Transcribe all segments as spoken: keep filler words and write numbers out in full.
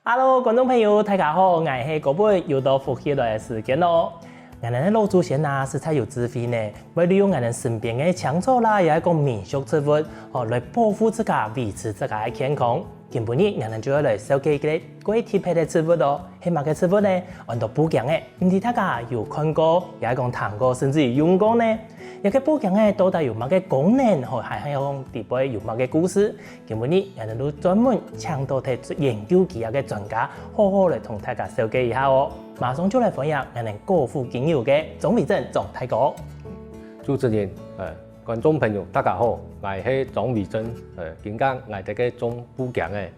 Hello，觀眾朋友，大家好，𠊎係高本，又到福氣來个時間咯。𠊎等个老祖先啊，實在有智慧呢，會利用𠊎等身邊个青草啦，也係講民俗植物，哦，來保護自家、維持自家个健康。今晡日，𠊎等就愛來紹介一個過特別个植物哦，係麼个植物呢？安到布莖仔。毋知大家有看過，也係講聽過，甚至於用過呢？這個布莖仔到底有麼个功能，吼，還係講裡背有麼个故事？ 今晡日，𠊎等就專門請到忒研究佢个專家，好好來同大家紹介一下哦。馬上就來歡迎𠊎等高府精油个莊維正莊大哥。主持人，呃，觀眾朋友，大家好，𠊎係莊維正，呃，今下𠊎在該種布莖仔。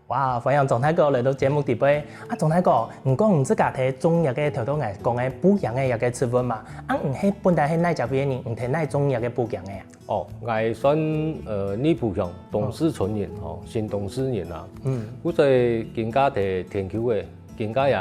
哇，歡迎莊大哥來到節目裡背。啊，莊大哥，你講你自家在種這個頭頭𠊎講个布莖仔這個植物嘛？啊，你係本來係哪隻位个人？你在哪種這個布莖仔啊？ 哦，𠊎算，呃，內埔鄉東勢村人，吼，新東勢人啊。嗯。故所今下在田坵仔，今下也，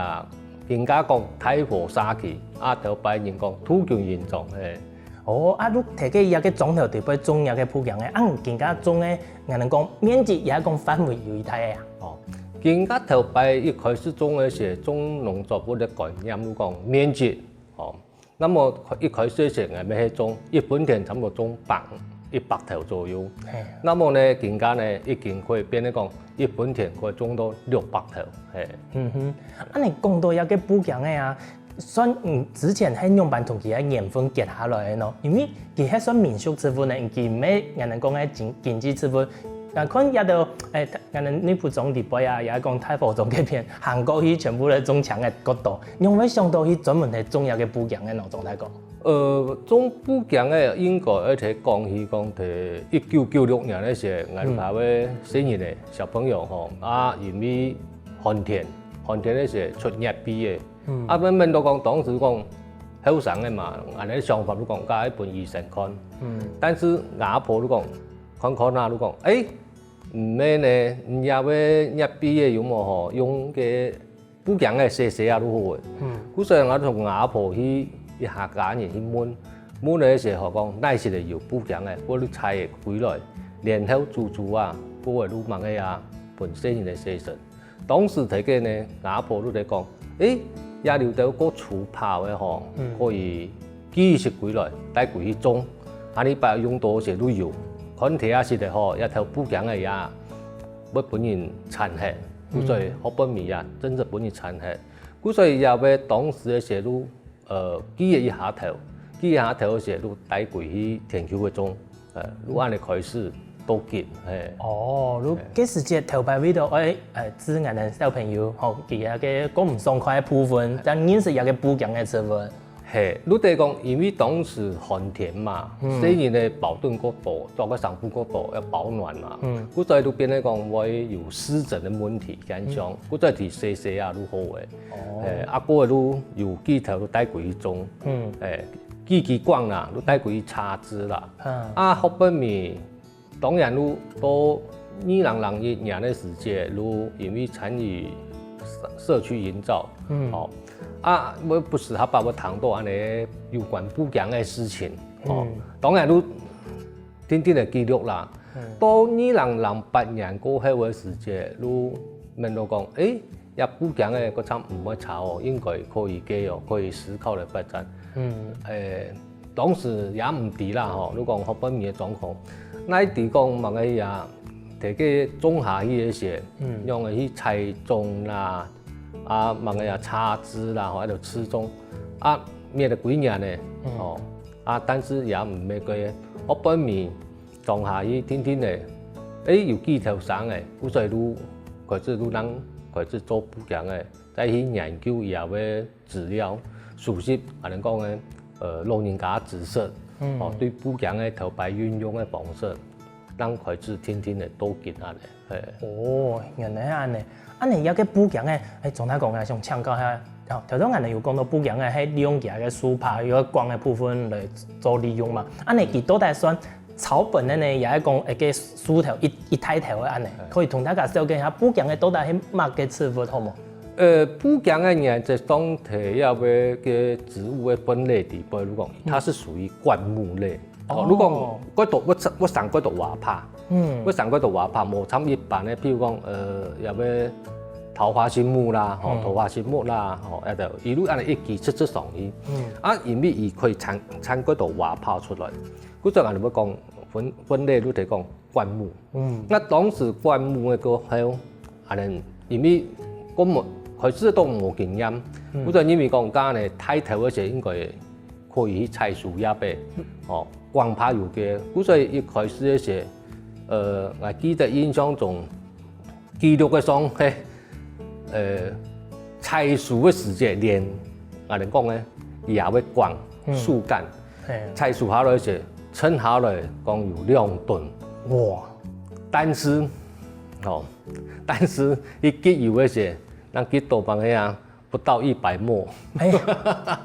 今下講大禾社區，啊，頭擺人講杜根營莊，嘿。哦，啊，你在該這個莊頭裡背種這個布莖仔，啊，你今下種个，𠊎等講面積也講範圍有幾大个啊？哦，今下頭擺一開始種个時，種農作物个觀念，就講面積，哦， 那麼一開始个時，𠊎等係種一分田差不多種百，一百頭左右。嘿。那麼呢，今下呢，已經可以變成講一分田可以種到六百頭，嘿。嗯哼，恁仔講到這個布莖仔啊，算，嗯，之前係仰般同佢个緣分結下來个呢？因為佢係算民俗植物呢，佢毋係𠊎等講个經，經濟植物。啊，看這兜，欸， 𠊎等內埔庄裡背啊，也係講大禾莊該片，行過去全部都種青个角度，仰會想到去專門來種這個布莖个呢，莊大哥？呃，種布莖个應該愛提講起講，在一九九六年个時，𠊎兜排位細人仔小朋友吼，啊，因為寒天，寒天个時出熱疕个，啊，問問到講當時講後生个嘛，𠊎等想法就講，該愛分醫生看。但是𠊎阿婆就講，看看啊，就講，欸， 毋係呢，若會熱疕个有無吼，用該布莖仔洗洗啊就好个。故所𠊎同吾阿婆去一下家人去問，問个時候講，哪時仔有布莖仔，過來採歸來，然後煮煮啊，過來就麼个啊，分細人仔洗身。當時在該呢，吾阿婆就在講，欸，這兜都過粗泡个吼，可以 寄息歸來，帶歸去種，下二擺用到時就有。看忒啊時仔吼，這頭布莖仔啊，會分人斬忒，故所學本尾啊，真正分人斬忒。故所也會當時个時就，呃，寄一下頭，寄一下頭个時就帶歸去田坵个種，呃，就恁仔開始到今，嘿。哦，就該時節頭擺為著愛，呃，指𠊎等小朋友，吼，佢个過毋爽快个部分，正認識這個布莖个植物。 嘿，就係講，因為當時寒天嘛，細人仔包等較多，著个衫褲較多，愛保暖嘛。故所就變成講會有濕疹个問題現象，故所提洗洗啊就好个。嘿，啊，過來就有寄頭就帶歸去種。嘿，寄寄光啦，就帶歸去插枝啦。啊，學本尾 當然就到二零零一年个時節，就因為參與社，社區營造，哦，啊，會不時下把會聽到恁仔有關布莖个事情，哦，當然就定定个記錄啦。到二零零八年過後个時節，就問到講，欸， 這布莖仔个差毋會差哦，應該可以个哦，可以思考來發展。嗯，欸，當時也毋知啦吼，就講學本尾个狀況，哪知講麼个呀，在該種下去个時，仰仔去栽種啦，啊，麼个呀插枝啦，吼，愛到栽種，啊，搣了幾年呢，吼，啊，但是也毋係个，學本尾 種下去定定仔，欸，有寄頭生仔，故所就開始就正開始做布莖仔，再去研究佢个資料，收集，恁仔講个，呃，老人家知識，哦，對布莖仔頭擺運用个方式，正開始定定仔到今恁仔，嘿。哦，原來恁仔。 恁仔這個布莖仔，欸，莊大哥啊，想請教下，吼，頭先𠊎等有講到布莖仔係利用佢个樹椏，有个光个部分來做利用嘛。恁仔佢到底算草本个呢，也係講一個樹頭一，一大頭个恁仔？可以同大家紹介一下布莖仔到底係麼个植物好無？呃，布莖仔原則上在這個个植物个分類裡背來講，它是屬於灌木類。 哦，你講，蓋多，會生，會生蓋多椏椏，嗯，會生蓋多椏椏，無像一般个，譬如講，呃，這個桃花心木啦，吼，嗯。桃花心木啦，吼，一路恁樣一支直直上去。嗯。啊，因為佢可以產產幾多花炮出來，故所𠊎等會講分分類就係講灌木。嗯。那當時灌木个過後，可能因為我無開始都無經驗，嗯。故所認為講，該呢，大頭个時應該可以去採樹葉个，哦，光怕有个，故所一開始个時，呃，𠊎記得印象中 記錄个上，嘿，呃，採收个時節，連𠊎等講个，也會光樹幹，嘿。採收下來時，稱下來講有兩噸。哇！但是，哦，但是一斤有个時，人斤多半个啊，不到一百毫升。哎，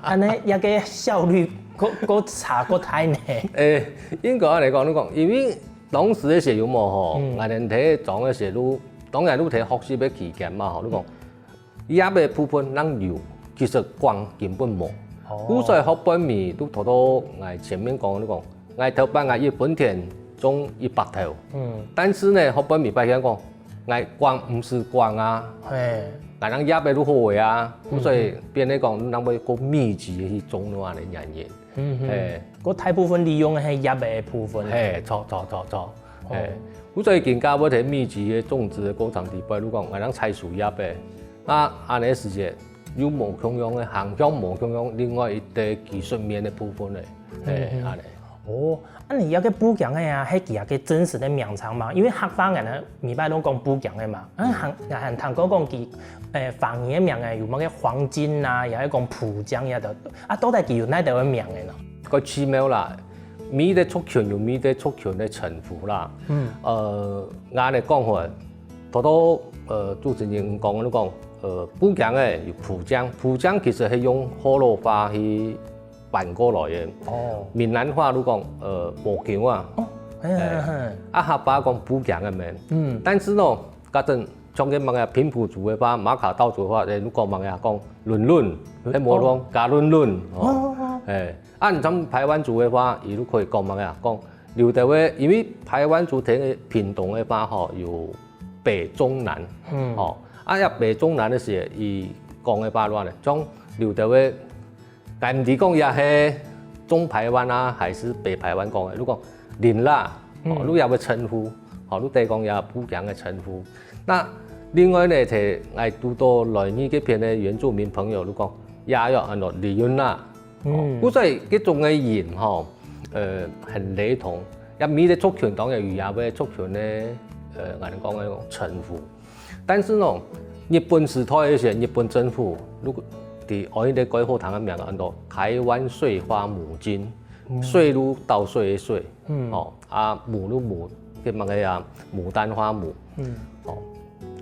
恁呢，這个效率過過差過大呢。誒，應該來講，你講，因為 當時个時節有無吼，嗯。𠊎等在莊个時節，當然都在學習个期間嘛吼，你講，葉个部分正有，其實光根本無。哦。故所學半米都頭頭𠊎前面講，你講，𠊎頭擺𠊎一分田種一百頭。嗯。但是呢，學半米發現講，𠊎光毋使光啊，嘿。𠊎等葉个都好个啊，嗯。故所變得講，人會過密集个去種个恁呢原因。 嗯哼。嘿。該大部分利用个係葉个部分。嘿，著，著，著，著。哦。嘿。故所以更加會在密集个種植个過程裡背，如果𠊎等採收葉个，啊，恁呢時節又無共樣个，行向無共樣，另外一個技術面个部分咧。嘿，嗯哼。恁呢。哦，啊，你這个布莖个啊，係佢个真實个名稱嘛？因為客話𠊎等每擺都講布莖个嘛，啊，嗯。還，𠊎還聽過講佢，誒，華語个名誒，有麼个黃金啊，也係講普江呀的，啊，到底佢有哪兜个名誒呢？ 較奇妙啦，每一個族群有每一個族群个稱呼啦。嗯。呃，𠊎來講吼，頭頭，呃，主持人講，你講，呃，布莖誒，有普江，普江其實係用河洛話去搬過來个。哦。閩南話你講，呃，布莖啊。哦，嘿，嘿，哎，嘿。啊，客話講布莖个咩？嗯。但是呢， 該陣像該麼个平埔族个話，馬卡道族个話，誒，你講麼个啊？講輪輪，誒，無講加輪輪，哦。哦，哦，哦。誒，啊，你像排灣族个話，佢就可以講麼个啊？講有兜个，因為排灣族在屏東个話吼，有北中南，嗯。吼，啊，這北中南个時，佢講个話亂咧，像有兜个 𠊎毋知講這係中排灣啊，還係北排灣講个。如果輪啦，哦，嗯。你也會稱呼，哦，你得講這布莖个稱呼。那另外呢，在𠊎堵到內地這片个原住民朋友，你講也有安到利潤啦，哦，嗯。故所以這種个音吼，呃，很雷同。也每個族群當然有也个族群个，呃，𠊎等講个稱呼。 但是呢，日本時代个時，日本政府，如果在安一個蓋好聽个名，安到台灣穗花母金，嗯。穗就稻穗个穗，嗯。哦，啊，母就母，該麼个啊，牡丹花母，嗯。哦，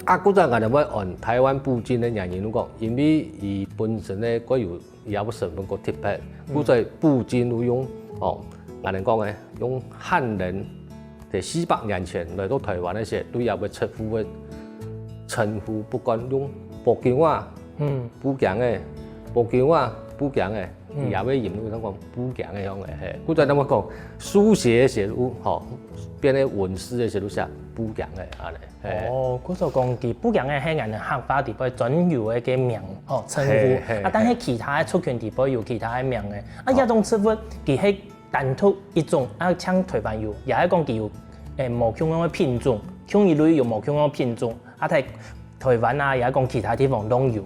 啊，故所𠊎等會安台灣布金个原因，就講，因為佢本身呢，蓋有 也有成分較特別。嗯。故所布金就用，哦，𠊎等講个，用漢人在四百年前來到台灣个時，對這个植物个稱呼，不管用布莖啊，嗯。布莖个，布莖啊，布莖个，嗯。這个音就像講布莖个樣个，嘿。故所咱們講，書寫个時就，吼，變成文字个時就寫布莖个，恁呢。 嘿。哦，故所講，佢布莖个係𠊎等客話裡背專有个个名，哦，稱呼。嘿，嘿，啊，但係其他个族群裡背有其他个名个。啊，哦。這種植物，佢係單獨一種，啊，像台灣有，也係講佢有，誒，無共樣个品種，共一類有無共樣个品種，啊，在台灣啊，也係講其他地方都有。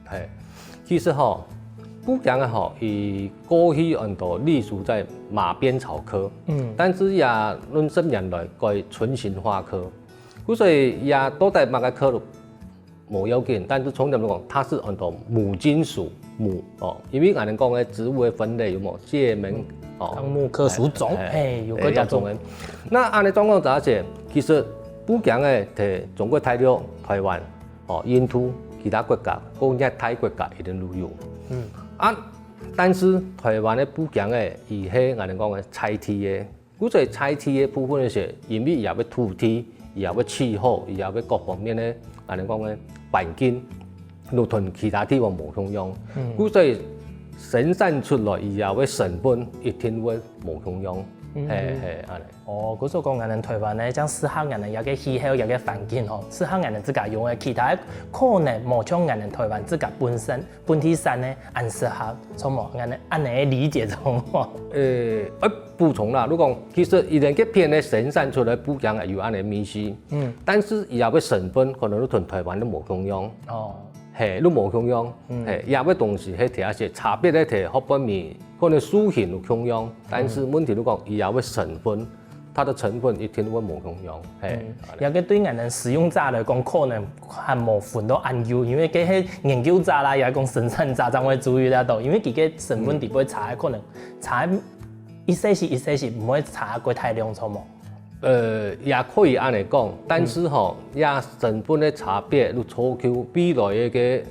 嘿，其實吼，布莖个吼，佢過去安到隸屬在馬鞭草科，嗯。但是也論十年來改唇形花科。故所以也到底麼个科都無要緊，但是重點來講，它是安到母金屬，母，哦，因為𠊎等講个植物个分類有無？界門，哦，綱目科屬種，嘿，嘿，有幾多種。嘿，這種个。那恁呢狀況之下，其實布莖个在中國大陸、台灣 哦，印度、其他國家，還有熱帶國家一定都有。嗯。啊，但是台灣个布莖个，佢係𠊎等講个在地个，故所在地个部分个時，因為佢个土地，佢个氣候，佢个各方面个，𠊎等講个環境，就同其他地方無共樣。嗯。故所生產出來，佢个成本一定會無共樣。係係，恁仔。哦，故所講𠊎等臺灣呢，正適合𠊎等這个氣候、這个環境吼，適合𠊎等自家用个，其他个可能無像𠊎等臺灣自家本身本地產呢恁適合，著無？𠊎等恁仔理解著無？呃，愛補充啦，如果講其實佢等該片呢生產出來布景啊有恁仔味緒，嗯，但是佢个成分可能都同臺灣都無共樣。哦，係，都無共樣，係，佢个東西係特色，差別个係學本味，可能樹形都共樣，但是問題就講佢个成分，佢个成分一定會無共樣，係。嗯，這个對𠊎等使用者來講，可能還無分到恁幼，因為該係研究者啦，也講生產者正會注意得到，因為佢个成分底背差，可能差一些些一些些，毋會差過大量，著無？呃，也可以恁仔講，但是吼，這成分个差別，就造就未來个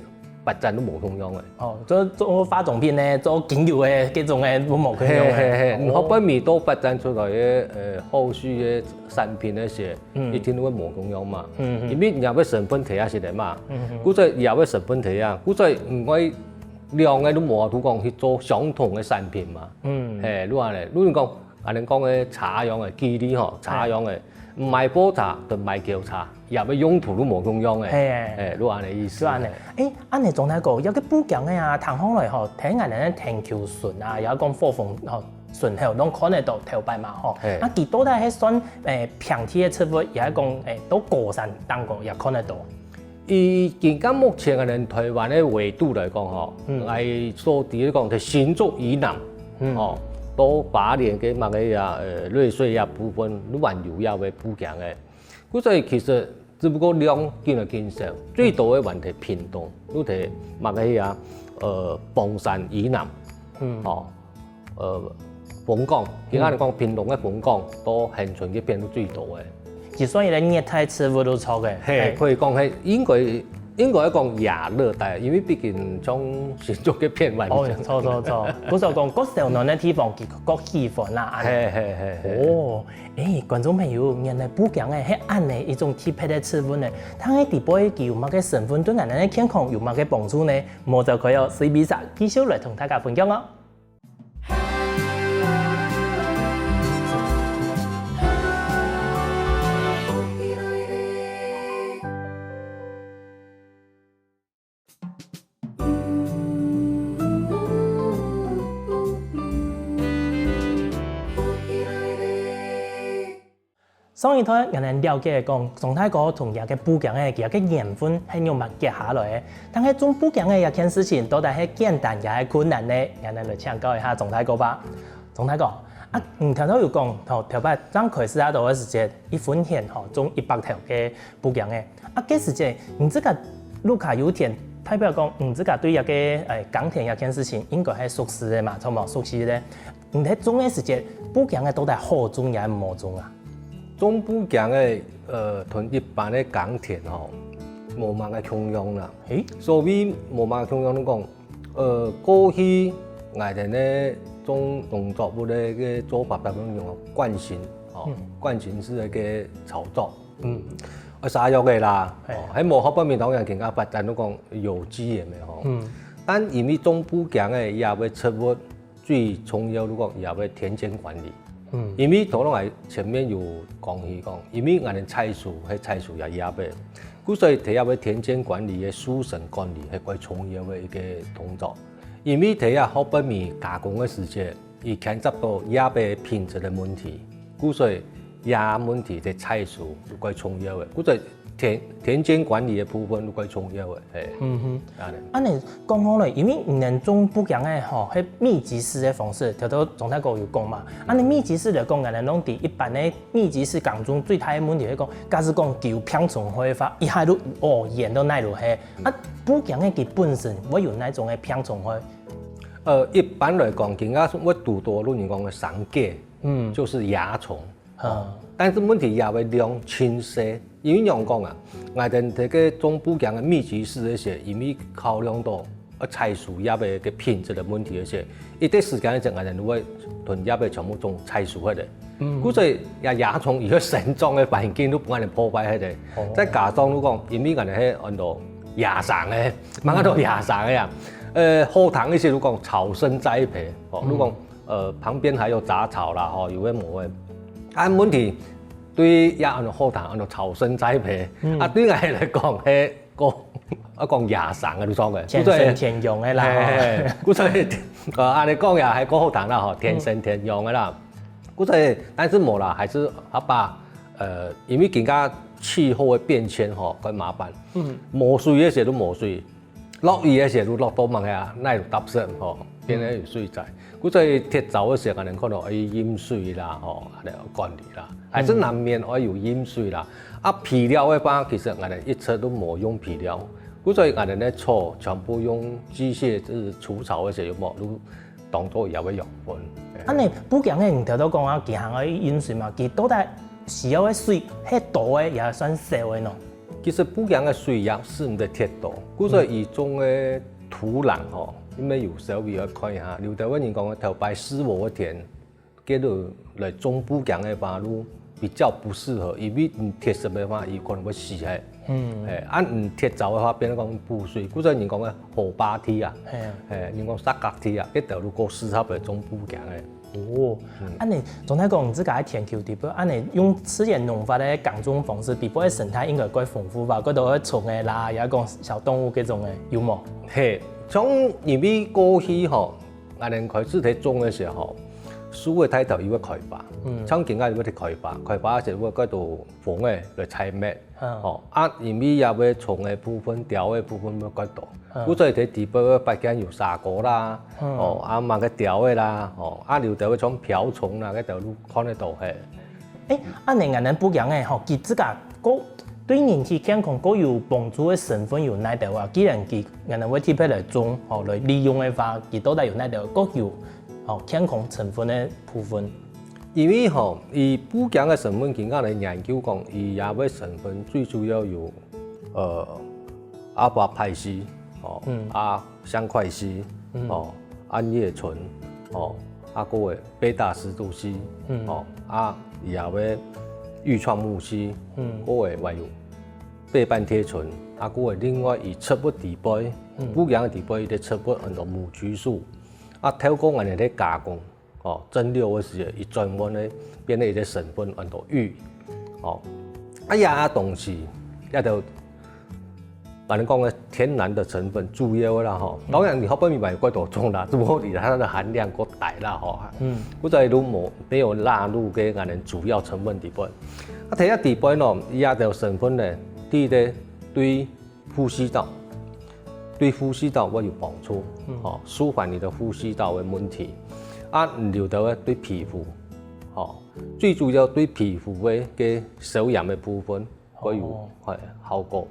發展都無共樣个。哦，做做化妝品呢，做精油个，該種个都無共樣个。係係係，哦，你學本味都發展出來个，呃，後續个產品該兜，嗯，一定會無共樣嘛。嗯嗯，因為佢个成分特色个嘛，嗯嗯，故所佢个成分特色，故所毋會兩个都無法度講去做相同个產品嘛。嗯，係，就恁仔，就講，恁仔講个茶樣个，舉例吼，茶樣个，毋賣報茶，就賣轎茶，佢个用途都無共樣个。係，係，就恁仔意思。就恁仔。欸，恁仔總來講，這个布景个啊，聽下來吼，聽𠊎等个田坵脣啊，也講火紅吼，脣口，攏看得到頭擺嘛吼。係。啊，佢到底係算，欸，平地个植物，也係講，欸，到高山頂高也看得到？ 以今个目前个人臺灣个緯度來講吼，嗯，𠊎所知个講，在新竹以南，嗯，哦，到花蓮个麼个啊，呃，瑞穗啊部分，都還有這个布景个。故所其實只不過量緊來緊少，最多个還在屏東，都在麼个啊，呃，鳳山以南，嗯，哦， 呃，楓港，今下來講屏東个楓港，到恆春該片都最多个。佢算一个熱帶植物都著个。係，係，可以講係應該應該講亞熱帶，因為畢竟像新竹該片嘛。哦，著著著，故所講，較燒暖个地方，佢較喜歡啦，恁仔。係係係係。哦，欸，觀眾朋友，原來布景仔係恁仔一種特別个植物呢。佢个底背佢有麼个成分，對𠊎等个健康有麼个幫助呢？莫走開哦，隨後繼續來同大家分享哦。 上一段𠊎等了解講，鍾大哥同這个布景仔佢个緣分係仰般結下來个，但係種布景仔這件事情到底係簡單也係困難呢？𠊎等來請教一下鍾大哥吧。鍾大哥，啊，你頭先有講，吼，頭擺正開始啊，到个時節，一分田吼種一百頭个布景仔，啊，該時節你自家屋下有田，代表講你自家對這个，欸，耕田這件事情應該係熟識个嘛，著無？熟識个。 你在種个時節，布景仔到底好種也係毋好種啊？種布景仔，呃，同一般个耕田吼，無麼个共樣啦。欸？所謂無麼个共樣，就講，呃，過去𠊎等个種農作物个个做法，大部分用慣性，吼，慣性式个个操作。嗯，愛灑藥个啦，係，哦，還無學本味當然更加發展，就講有機个吼。嗯，但因為種布景仔，這个植物 最重要，就講這个田間管理。嗯，因為頭先𠊎前面有講起講，因為𠊎等採收係採收這葉仔，故所在這个田間管理个收成管理係蓋重要个一个動作。因為在這學本味加工个時節，佢牽涉到葉仔品質个問題，故所這問題在採收就蓋重要个。故所 田田間管理个部分都蓋重要个，係。嗯哼，恁仔。恁仔講好了，因為你等種布景仔吼，係密集式个方式，頭頭鍾大哥有講嘛。恁仔密集式來講，𠊎等攏知一般个密集式耕種最大个問題係講，假使講佢有病蟲害个話，一下就哦，延到哪都係。啊，布景仔佢本身會有哪種个病蟲害？呃，一般來講，今下會堵到路人講个生疥，嗯，就是蚜蟲。 嗯，但是問題這个量盡細，因為仰講啊，𠊎等這个種布景个密集式个時，因為考量到愛採收葉仔个品質个問題个時，一段時間个時，𠊎等就會同葉仔全部種採收忒个。嗯，故所這蚜蟲佢个生長个環境都分𠊎等破壞忒个。哦，再加上就講，因為𠊎等係安到野生个，嘛安到野生个啊，呃，好聽一些就講草生栽培，哦，就講呃，旁邊還有雜草啦，吼，有个無个。啊，問題對這恁好聽，恁草生栽培，啊，對𠊎來講，係過，啊，講野生个，你講个，天生天養个啦，嘿，嘿，嘿，故所，呃，恁樣講也還過好聽啦，吼，天生天養个啦。故所，但是無啦，還是阿爸，呃，因為今下氣候个變遷吼，較麻煩，嗯，無水个時都無水，落雨个時就落到吂个啊，哪有搭水吼，變成有水災。故所以鐵鑿个時，可能可能愛淹水啦，吼，恁樣管理啦，還是難免愛有淹水啦。啊，肥料个話，其實𠊎等一直都無用肥料，故所以𠊎等个草全部用機械，就是除草个時有無，都當做佢个養分。恁樣，布景个你頭頭講啊，佢還愛淹水嘛，佢到底需要个水係多个也算少个呢？ 其實布景个水也使毋得忒多，故所以種个土壤吼，因為有稍微愛看一下，有兜个人講个頭擺濕禾个田，該度來種布景个話，就比較不適合，因為你忒濕个話，佢可能會死忒。嗯，哎，啊，你忒燥个話，變成講補水，故所以人講个河壩地啊，嘿啊，哎，人講沙角地啊，該兜就較適合來種布景个。 哦，恁樣，總來講，你自家个田坵底背，恁樣用自然農法个耕種方式，底背个生態應該較豐富吧？較多个蟲仔啦，也講小動物該種个，有無？嘿，像因為過去吼，𠊎等開始在種个時候，樹个大頭又會開花，嗯，像今下又會開花，開花个時候會較多蜂仔來採蜜， 吼，啊，因為也會蟲个部分、鳥个部分會較多，故所以在底背會發現有沙哥啦，哦，啊，麼个鳥个啦，哦，啊，有兜个像瓢蟲啦，該兜就看得到嘿。誒，恁樣𠊎等布景个吼，佢自家个對人體健康較有幫助个成分有哪兜啊？既然佢𠊎等會特別來種，吼，來利用个話，佢到底有哪兜較有，吼，健康成分个部分？ 因為吼，佢布景个成分，今下來研究講，佢這个成分最主要有，呃，阿法蒎烯，吼，嗯，啊，香檜烯，嗯，吼，桉葉醇，吼，啊，還有貝塔石竹烯，嗯，吼，啊，佢這个愈创木烯，嗯，還有還有倍半萜醇，啊，還有另外佢植物底背，嗯，布景个底背个植物安到母疽素，啊，透過𠊎等个加工， 哦，蒸餾个時，佢轉換个變成一个成分安到玉。哦，啊，這東西，這兜，𠊎等講个天然个成分主要个啦吼。當然，你後背買過多種啦，只不過佢个含量較大啦吼。嗯，故所以就無，沒有納入个𠊎等主要成分底背。啊，在這底背呢，佢這兜成分呢，第一个對 呼吸道，對呼吸道會有幫助，嗯，吼，舒緩你的呼吸道的問題。啊，有兜个對皮膚，吼，最主要對皮膚个，个消炎个部分會有，哦，嘿，效果。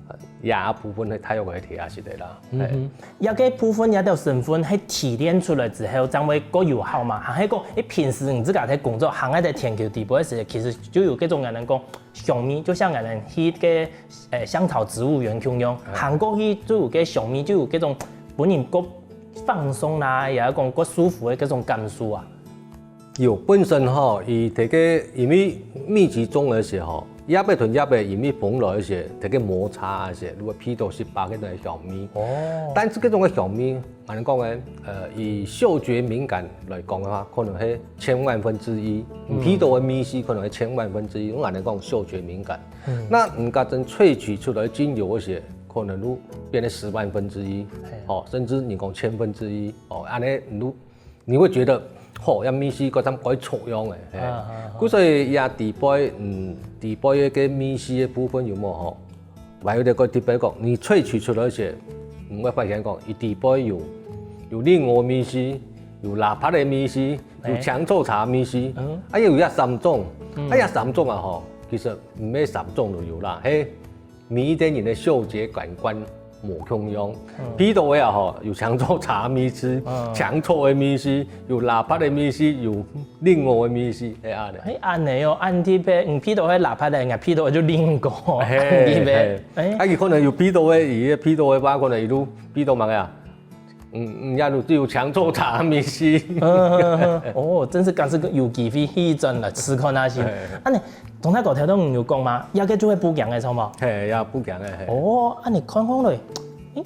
啊，這部分呢，大約會提下去个啦。嗯哼，嘿。這个部分，這兜成分係提煉出來之後，正會較有效嘛？還係講，誒，平時你自家在工作，行在田坵底背个時，其實就有這種人講， 香味，就像𠊎等去个，呃，香草植物園共樣，行過去就有个香味，就有這種分人較放鬆啦，也講較舒服个這種感受啊。有，本身吼，佢這个因為密集種个時候，葉仔同葉仔因為風來个時，這个摩擦个時，如果鼻到係把个香味。哦。但是這種个香味， 𠊎等講个，呃，以嗅覺敏感來講个話，可能係千萬分之一，嗯，鼻到个味緒可能係千萬分之一，𠊎等講嗅覺敏感。嗯。那你家真萃取出來精油个時，可能就變成十萬分之一，嘿，哦，甚至你講千分之一，哦，恁樣你就，你會覺得，吼，這味緒跟佢改作用个，嘿。啊，啊，啊。故所以這底背，嗯，底背个味緒个部分有無吼？ 還有一个特別講，你萃取出來時，你會發現講，佢底背有，有蓮藕味緒，有拉帕个味緒，有，哎，青草茶味緒，嗯，啊，有這三種，嗯，啊，這三種啊吼，其實毋係三種都有啦，嘿，每一个人个嗅覺感官無共樣。嗯。鼻到个啊吼，有青草茶味緒，嗯，青草个味緒，有拉帕个味緒，有 蓮藕个味緒，係恁樣。係恁樣哦，恁特別，嗯，鼻到个拉帕个，𠊎鼻到个就蓮藕，嘿，恁特別。嘿。哎。啊，佢可能有鼻到个，佢个鼻到个話，可能佢就鼻到麼个啊？嗯，嗯，也就只有青草茶味緒。嗯，嗯，嗯，哦，真係假使有機會去轉來試看下先。嘿。恁樣，總大哥頭先有講嘛，這个就係布景个，著無？嘿，也布景个，嘿。哦，恁樣看看咧，誒，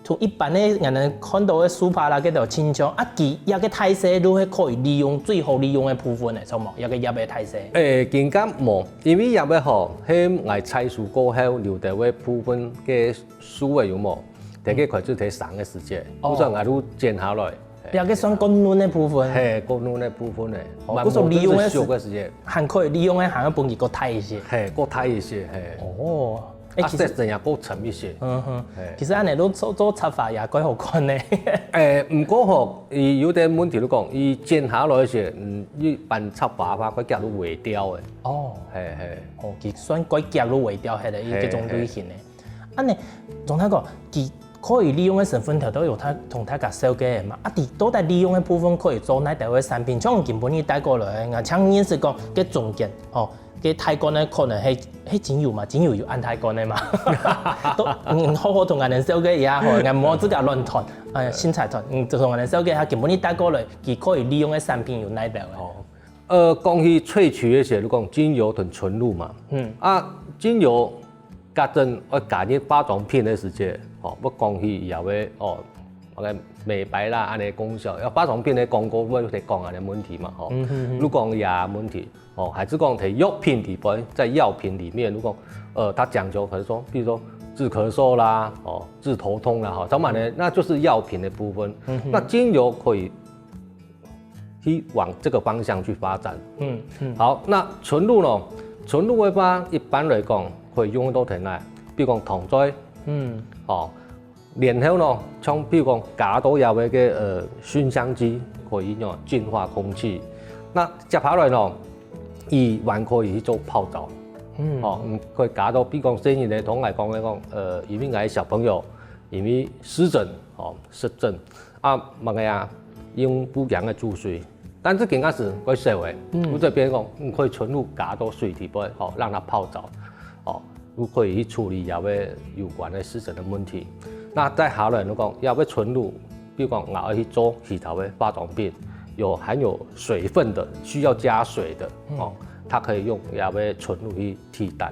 同一般个𠊎等看到个樹杷啦，該兜親像，啊，佢這个大細就係可以利用最好利用个部分个，著無？這个葉个大細。誒，更加無，因為葉个吼，係𠊎採收過後留个部分个樹仔有無？等佢開始在生个時節，哦。故所𠊎就剪下來。這个算較嫩个部分。嘿，較嫩个部分呢，哦，還無正式熟个時節。故所利用个時，還可以利用个，還要分佢較大一些。嘿，較大一些，嘿。哦。 誒，啊，其實，色澤也較深一些。嗯哼，嘿。其實恁樣都做，做插花也蓋好看呢。誒，毋過吼，佢有兜問題就講，佢剪下來時，嗯，一般插花个話，佢腳都會掉个。哦。嘿，嘿。哦，佢算蓋腳都會掉，係个，一，嘿，該種類型个。嘿。恁樣，總來講，佢可以利用个成分頭都有佢同大家紹介个嘛。啊，佢到底利用个部分可以做哪兜个產品？像今晡日帶過來个，𠊎正認識講，該中間，吼， 該大罐个可能係，係精油嘛，精油有恁大罐个嘛。都，嗯，好好同𠊎等紹介一下好，𠊎無自家亂斷，哎，凊彩斷，嗯，就同𠊎等紹介一下，今晡日帶過來，佢可以利用个產品有哪兜个？哦，呃，講起萃取个時，就講精油同純露嘛。嗯。啊，精油，家陣愛加入化妝品个時節，哦，愛講起以後个，哦， OK，美白啦，恁樣功效，要化妝品个廣告，會講恁樣問題嘛，吼。嗯哼哼。如果講這問題，哦，還係講在藥品裡邊，在藥品裡面，如果，呃，它講究可能說，比如說治咳嗽啦，哦，治頭痛啦，吼，相反呢，嗯。那就是藥品的部分。嗯哼。那精油可以去往這個方向去發展。嗯，嗯。好，那純露呢？純露的話，一般來講，可以用到在哪？比如講糖水，嗯。哦， 然後呢，像比如講加到這个个，呃，燻香機，可以用淨化空氣。那接下來呢，佢還可以去做泡澡。嗯。哦，嗯，可以加到，比如講細人仔同𠊎講个講，呃，因為𠊎小朋友因為濕疹，哦，濕症，啊，麼个啊，用布巾个注水， 但是剛開始會燒个，嗯。故所變講，你可以純露加到水裡背，吼，讓它泡澡，哦，就可以去處理這个有關个濕疹个問題。那再下來，如果講這个純露，比如講𠊎愛去做其他个化妝品，有含有水分的，需要加水的，嗯。哦，它可以用這个純露去替代。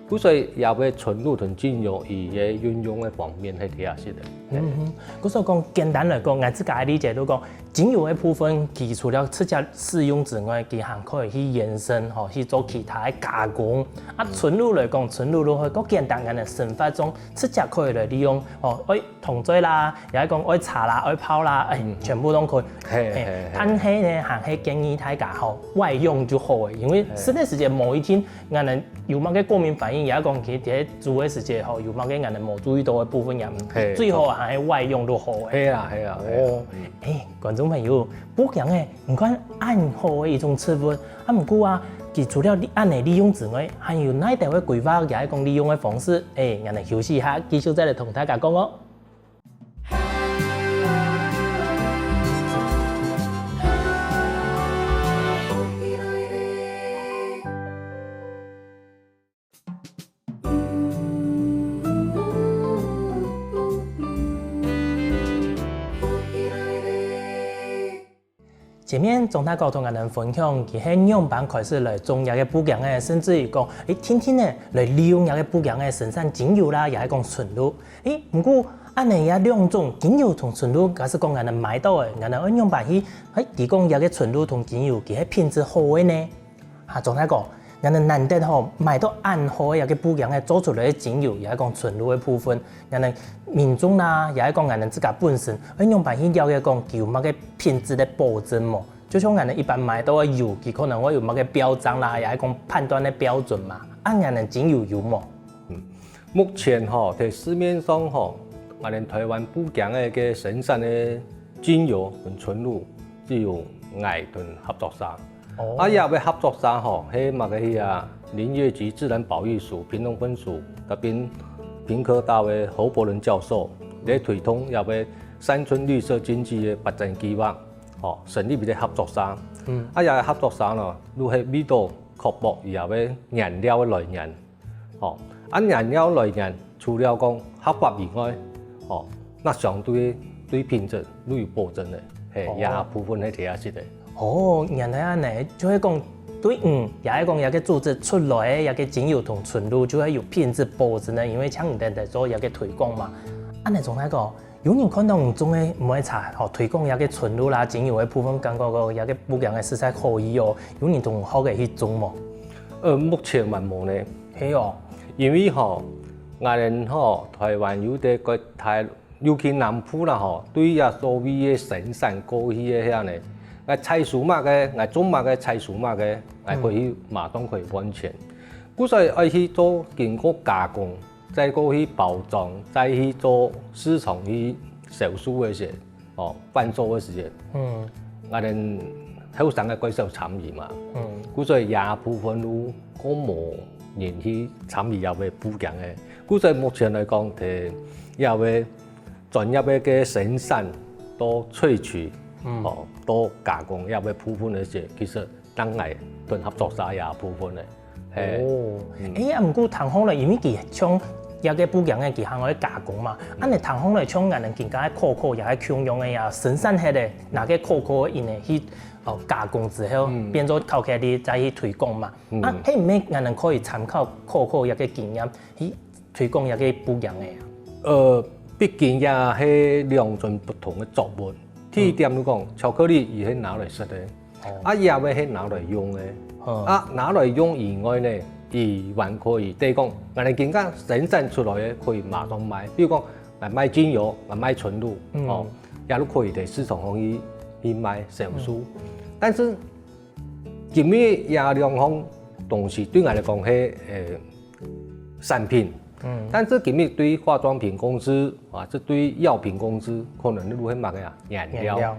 故所這个純露同精油佢个運用个方面係這樣式个。嗯哼，故所講簡單來講，𠊎自家个理解就講， 精油个部分，佢除了直接使用之外，佢還可以去延伸，吼，去做其他个加工。啊，嗯。純露來講，純露就會較簡單，𠊎等生活中直接可以來利用，吼，愛糖水啦，也係講愛茶啦，愛泡啦，哎，嗯。全部都可以。嘿，哎，嘿，嘿。但係呢，還係建議大家吼，外用就好个，因為，嘿。室內時節無一定 𠊎等有麼个過敏反應，也講佢在煮个時節吼，有麼个𠊎等無注意到个部分也毋，嘿，最好還係外用就好个。係啊，係啊，係啊。哦，嗯。哎，觀眾朋友，布巾仔，你看恁好个一種植物，啊，毋過啊，佢除了恁樣利用之外，還有哪兜个規劃，也係講利用个方式？哎，𠊎等休息一下，繼續再來同大家講哦。 前面鍾大哥同𠊎等分享，佢係仰般開始來種這个布巾仔，甚至於講，誒，定定仔來利用這个布巾仔生產精油啦，也係講純露。誒，毋過，恁樣這兩種精油同純露，假使講𠊎等買到个，𠊎等愛仰般去，誒，知講這个純露同精油，佢係品質好个呢？ 啊，鍾大哥，𠊎等難得吼，買到恁好个這个布巾仔做出來个精油，也係講純露个部分，𠊎等民眾啦，也係講𠊎等自家本身，愛仰般去了解講佢有麼个品質个保證無？就像𠊎等一般買到个油，佢可能會有麼个標章啦，也係講判斷个標準嘛。啊，𠊎等精油有無？嗯，目前吼，在市面上吼，𠊎等臺灣布巾仔个生產个精油同純露，只有𠊎同合作社。 哦。啊，這位合作社吼，係麼个去啊？林業及自然保育署屏東分署，特別屏科大个侯伯倫教授，來推動這位山村綠色經濟个發展計畫，吼，成立一个合作社。嗯。啊，這个合作社呢，就係為著確保這位原料个來源， 吼，啊，原料來源除了講合法以外，吼，該相對對品質都有保證个，嘿，哦。這部分係第一式个。哦，原來恁樣，就係講，對，嗯，也係講這个組織出來个這个精油同純露，就係有品質保證个，因為像你等在做這个推廣嘛。恁樣總來講，有人看到你種个梅茶，吼，推廣這个純露啦、精油个部分，感覺講這个布件个實在可以哦。有人同學个去種無？呃，目前還無呢。係哦，因為吼，𠊎等吼，台灣有个个大，尤其南部啦吼，對這所謂个生產過去个遐呢，𠊎採收麼个，𠊎種麼个，採收麼个，𠊎可以馬上可以換錢。故所愛去做經過加工，再過去包裝，再去做市場去銷售个時，哦，販售个時節，嗯，𠊎等後生个較少參與嘛，嗯，故所這部分都較無人去參與這个布件个。故所目前來講，在這个專業个个生產到萃取，哦，到加工這个部分个時，其實當然同合作社這部分个。嘿，哦，誒，啊，毋過聽講咧，因為佢像這个布件个，佢還愛加工嘛，恁呢聽講咧，像𠊎等今个可可也係共樣个呀，生產忒个，拿个可可因為去哦加工之後，變做巧克力再去推廣嘛。啊，係毋係𠊎等可以參考可可這个經驗去推廣這个布件个啊？呃，畢竟也係兩種不同个作物。第一點，你講巧克力佢係拿來食个，啊，也會係拿來用个。啊，拿來用以外呢，佢還可以，等於講，𠊎等今个生產出來个可以馬上賣。比如講，𠊎賣精油，𠊎賣純露，哦，也都可以在市場上去去賣銷售。但是今日這兩項東西對𠊎來講係，呃，產品。嗯，但是今日對化妝品公司啊，這對藥品公司，可能你會買个啊，原料。原料。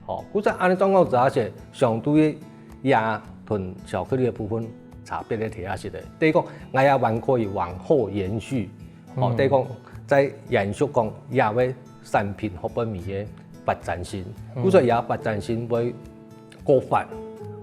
哦，故所恁呢狀況之下，係相對也同巧克力个部分差別个地方係个。等於講，𠊎也還可以往後延續，哦，等於講再延續講這个產品後背面个發展性。故所也發展性會 過發，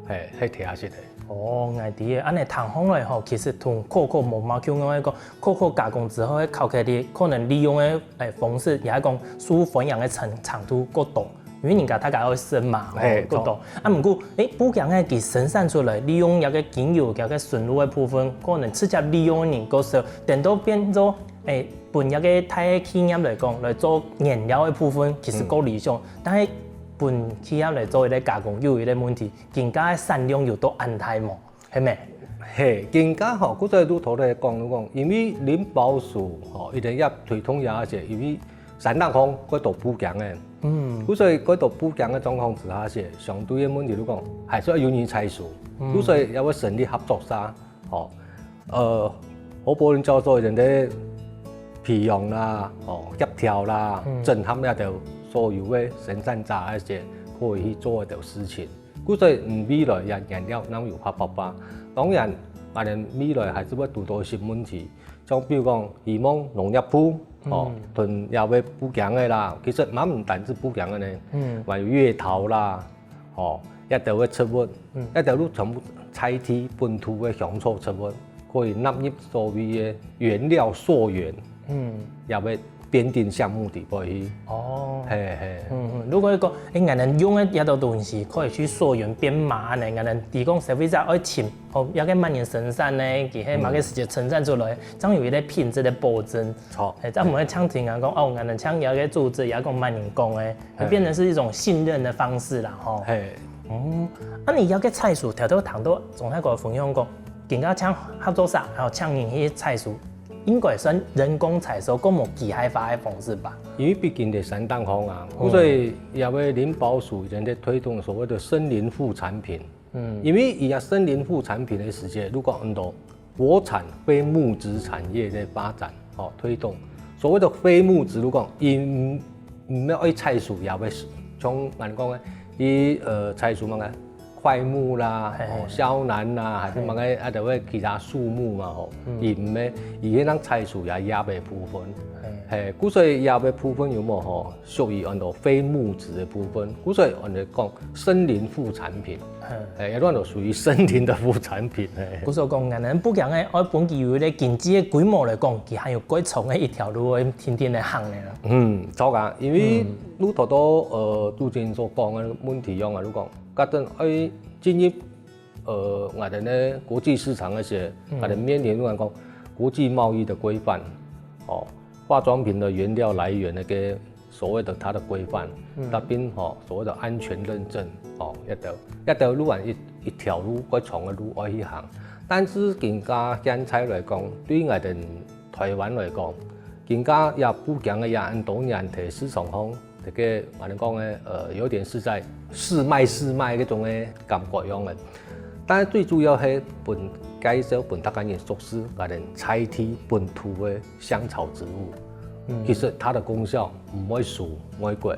係，係聽下識个。哦，𠊎知个，恁呢聽起來吼，其實同可可無麼共樣个，可可加工之後个巧克力，可能利用个誒方式，也係講受歡迎个程程度較多，因為人家大家愛食嘛，吼，較多。啊，毋過誒，布件个佢生產出來，利用這个精油、這个純露个部分，可能直接利用个人較少，等到變做誒，分這个大个企業來講，來做原料个部分，其實較理想。 但係分企業來做一个加工，又有一个問題，今个產量有到恁大無？係無？係，今个吼，故所就頭來講，就講，因為林保署吼，一定要推動這个，因為產量方較多布件个，嗯，故所較多布件个狀況之下，係相對个問題，就講還係愛有人採收，故所也會成立合作社， 吼，呃，好比恁樣做一定个培養啦，吼，協調啦，整合這兜所有个生產者个一兜可以去做个一兜事情。故所以，嗯，未來也原料能有發發發。當然，𠊎等未來還係會堵到一些問題，像比如講，希望農業部，吼，同這兜布件个啦，其實嘛毋單止布件个呢，還有月桃啦， 吼，這兜个植物，這兜都全部在地本土个香草植物，可以納入所謂个原料溯源，也會編定項目底背去。哦，係係，嗯嗯，如果講，誒，𠊎等用个這兜東西可以去溯源編碼呢，𠊎等提供消費者愛尋，哦，這个麼人生產呢，佢係麼个時節生產出來，正有一个品質个保證。 著，誒，這毋會像聽人講，哦，𠊎等像這个組織，也講麼人講个，會變成是一種信任的方式啦，吼。係，嗯，啊你這个採收，頭頭談到總太哥分享講，今个請合作社，還有請人去採收，應該算人工採收，較無機械化个方式吧？因為畢竟在山頂方啊，所以也會林保署以前在推動所謂的森林副產品。嗯，因為佢个森林副產品个時節，如果恁多 國產非木質產業个發展，吼，推動。所謂的非木質，就講，佢毋毋愛採收也會，像𠊎講个，佢呃採收麼个檜木啦，吼，肖楠啦，還係麼个啊，就會其他樹木嘛，吼，佢毋愛，佢係當採收這葉个部分，係，故所以葉个部分有無吼，屬於安到非木質个部分，故所以安到講森林副產品。 誒，也算做屬於森林的副產品。誒，故所講，𠊎等布件个愛分佢有一个經濟个規模來講，佢還有較長个一條路愛定定來行呢。嗯，著啊，因為如頭到呃主持人所講个問題樣啊，如講，假等愛進入呃𠊎等个國際市場个時，𠊎等面臨就講國際貿易个規範，哦，化妝品个原料來源个个所謂的它的規範，嗯。那邊吼所謂的安全認證，哦，一條一條路啊，一一條路，較長个路愛去行。但是更加現在來講，對𠊎等台灣來講，更加也不講个也很多年在市場上，這個我們講个呃，有點是在試賣試賣這種个感覺樣个。但是最主要係分介紹分大家人熟識，𠊎等在地本土个香草植物。嗯。其實它的功效毋會輸外國。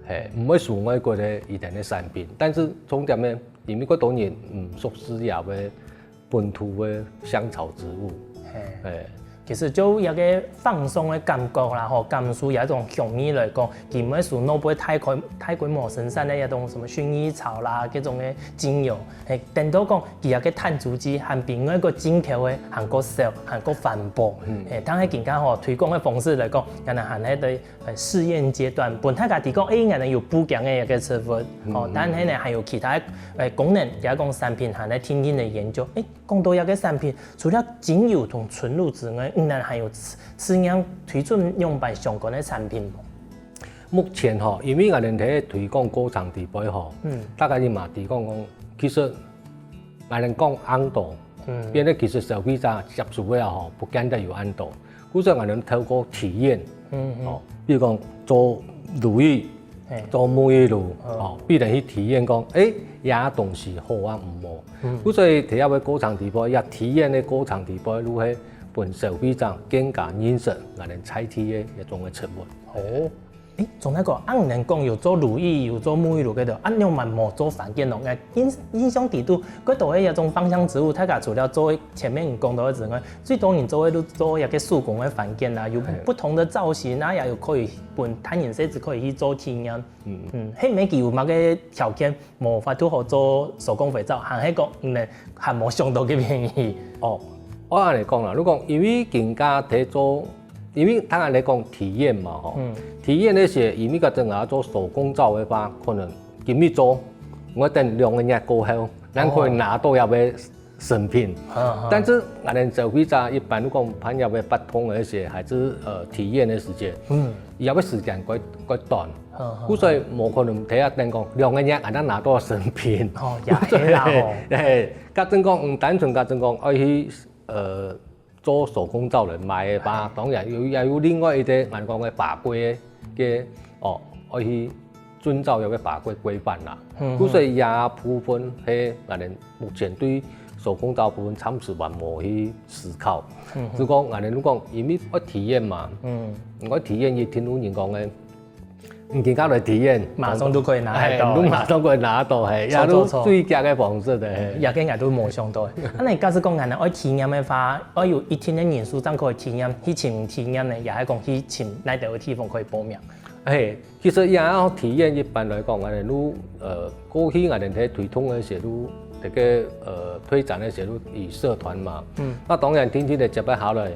嘿，毋會輸外國个一等个產品，但是重點呢，因為較多人毋熟識這个本土个香草植物。嘿。嘿。其實就一個放鬆个感覺啦，吼，感受這種香味來講，佢毋會輸外背大規大規模生產个一種什麼薰衣草啦，這種个精油，嘿，等到講佢這個碳足跡還比外國進口个還較少，還較環保。嗯。嘿，但係今下吼推廣个方式來講，可能還係對 呃，試驗階段，分大家知講，欸，𠊎等有不同个一個植物，哦，嗯。但係呢，還有其他，呃，功能，也講產品還在定定个研究。欸，講到這個產品，除了精油同純露之外，你等還有試試驗推出樣般相關个產品無？目前吼，因為𠊎等在推廣過程底背吼，嗯。大家就嘛知講講，其實 𠊎等講恁多，嗯。變得其實消費者接觸个吼，不見得有恁多。故所𠊎等透過體驗，嗯，嗯。哦，比如講做乳液，嘿。做沐浴露，嗯。哦，必然去體驗講，欸，這東西好啊毋好。嗯。故所在這个過程底背，這體驗个過程底背，就係分消費者更加認識𠊎等在地个一種个植物。哦。 欸，總來講，恁樣講有做乳液，有做沐浴露个，啊，仰般無做番梘咯？𠊎印印象底肚，較多个一種芳香植物，大家除了做前面你講到个之外，最多人做个就做一個手工个番梘啦，有不同的造型啊，也有可以分大人細子可以去做體驗。嗯，係毋係佢有麼个條件，無法度好做手工肥皂，還係講，嗯，還無想到个便宜？哦，𠊎恁樣講啦，如果因為今下在做 因為當然來講體驗嘛吼，嗯。體驗該時，因為該陣啊做手工皂个話，可能今日做，𠊎等兩個月過後，正可以拿到這个成品。嗯，嗯。但是𠊎等消費者一般講辦這个活動个時，還係呃體驗个時間，嗯。這个時間較較短，嗯，嗯。故所無可能在該等講兩個月正拿到成品。哦，也係啦吼。嘿，該陣講，嗯，單純該陣講，愛去呃 做手工皂來賣个話，當然有也有另外一個𠊎講个法規个，哦，愛去遵照這个法規規範啦。嗯，嗯。故所這部分係𠊎等目前對手工皂部分暫時還無去思考。嗯，嗯。只講𠊎等講，因為愛體驗嘛，嗯。愛體驗一定有人講个， 你今下來體驗，馬上就可以拿得到。嘿，你馬上可以拿到，嘿，做做做。也係最佳个方式个，嘿。這個𠊎都無想到。啊，該假使講𠊎等愛體驗个話，愛有一定个人數正可以體驗，去尋體驗呢，也係講去尋哪兜个地方可以報名？嘿，其實也愛體驗一般來講，𠊎等就呃，過去𠊎等在推動个時就，這个呃推展个時就以社團嘛。嗯。那當然定定个接下來，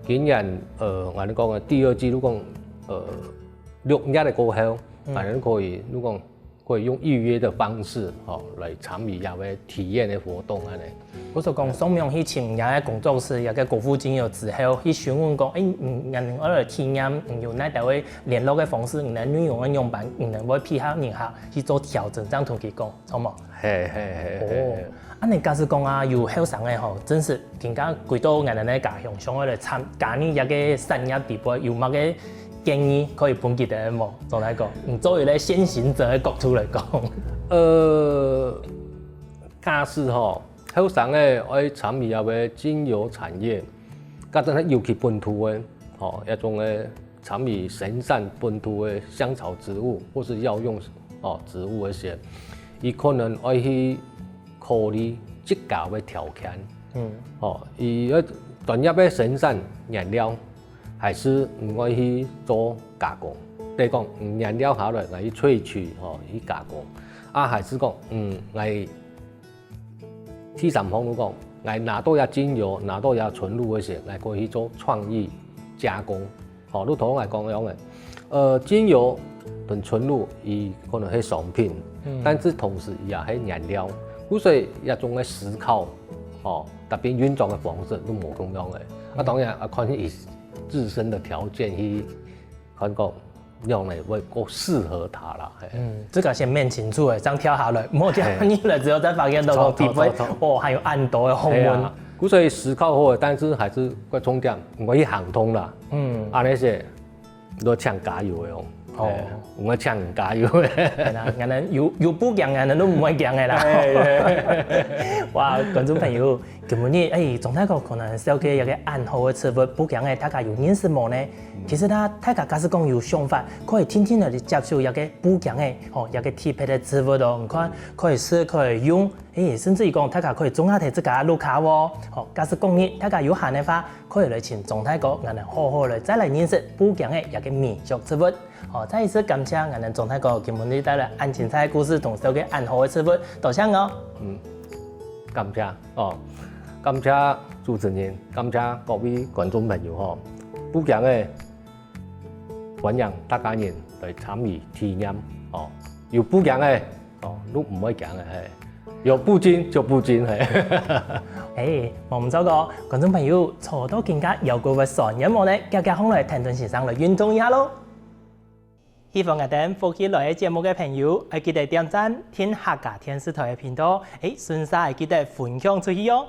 今年呃，𠊎等講个第二季，如果呃 六月个過後，嗯。反正可以，如果可以用預約个方式，吼，來參與這个體驗个活動恁樣。故所講，上網去尋這个工作室，這个國父精油之後，去詢問講，欸，嗯，人愛來體驗，嗯，有哪兜个聯絡个方式，你个內容愛仰般，你會配合人客去做調整，恁樣同佢講，著無？嘿，嘿，嘿，嘿，哦，嘿。恁樣假使講啊，有後生个吼，真實今下歸到𠊎等个家鄉，想愛來參加你這个產業底背，有麼个建議可以分佢等無？總來講，你作為一個先行者个角度來講。呃，假使吼，後生个愛參與這个精油產業，假使尤其本土个，吼，這種个參與生產本土个香草植物或是藥用，哦，植物該兜，佢可能愛去考慮自家个條件。嗯。吼，佢个專業个生產原料， 還係毋愛去做加工。等於講，嗯，原料下來，𠊎去萃取，吼，去加工。啊，還係講，嗯，𠊎第三方就講，𠊎拿到這精油，拿到這純露該兜，𠊎可以去做創意加工。吼，就頭先𠊎講樣个，呃，精油同純露，佢可能係商品，嗯。但是同時佢也係原料，故所這種个思考，吼，特別運作个方式都無共樣个。啊，嗯。當然啊，看佢 自身个條件去看講，樣呢會較適合佢啦。嘿。嗯，這個先問清楚誒，正跳下來，莫跳嘿入來之後才發現到講，著著皮膚著著哦，還有恁多个學問係啊。，故所以思考好，但是還是較重點，毋可以行動啦。嗯，啊，那些都請加油的哦。哦哦，我請加油的。係啦，𠊎等有有步驚，𠊎等都毋會驚个啦。哇，觀眾朋友，今晡日誒，鍾大哥可能紹介一個恁好个植物，步驚誒，大家有認識無呢？其實啦，大家假使講有想法，可以定定來接觸一個步驚誒，吼，一個特別个植物哦。你看，可以食，可以用，誒，甚至於講，大家可以種下在自家屋下哦。吼，假使講你大家有閒个話，可以來尋鍾大哥，𠊎等好好來再來認識步驚誒一個民俗植物。好，再一次感謝𠊎等鍾大哥今晡日帶來恁精彩个故事同紹介恁好个植物，多謝哦。感謝哦，感謝主持人，感謝各位觀眾朋友吼。步驚誒，歡迎大家人來參與體驗哦。有步驚誒，哦，你毋會驚誒，嘿。有步驚就步驚，嘿。誒，無毋著哦，觀眾朋友，坐到今下腰骨會痠軟無呢？遽遽䟘來，跈等先生來運動一下囉。喜歡𠊎等福氣來了節目个朋友，愛記得點讚、訂客家電視台个頻道，誒，順續愛記得分享出去哦。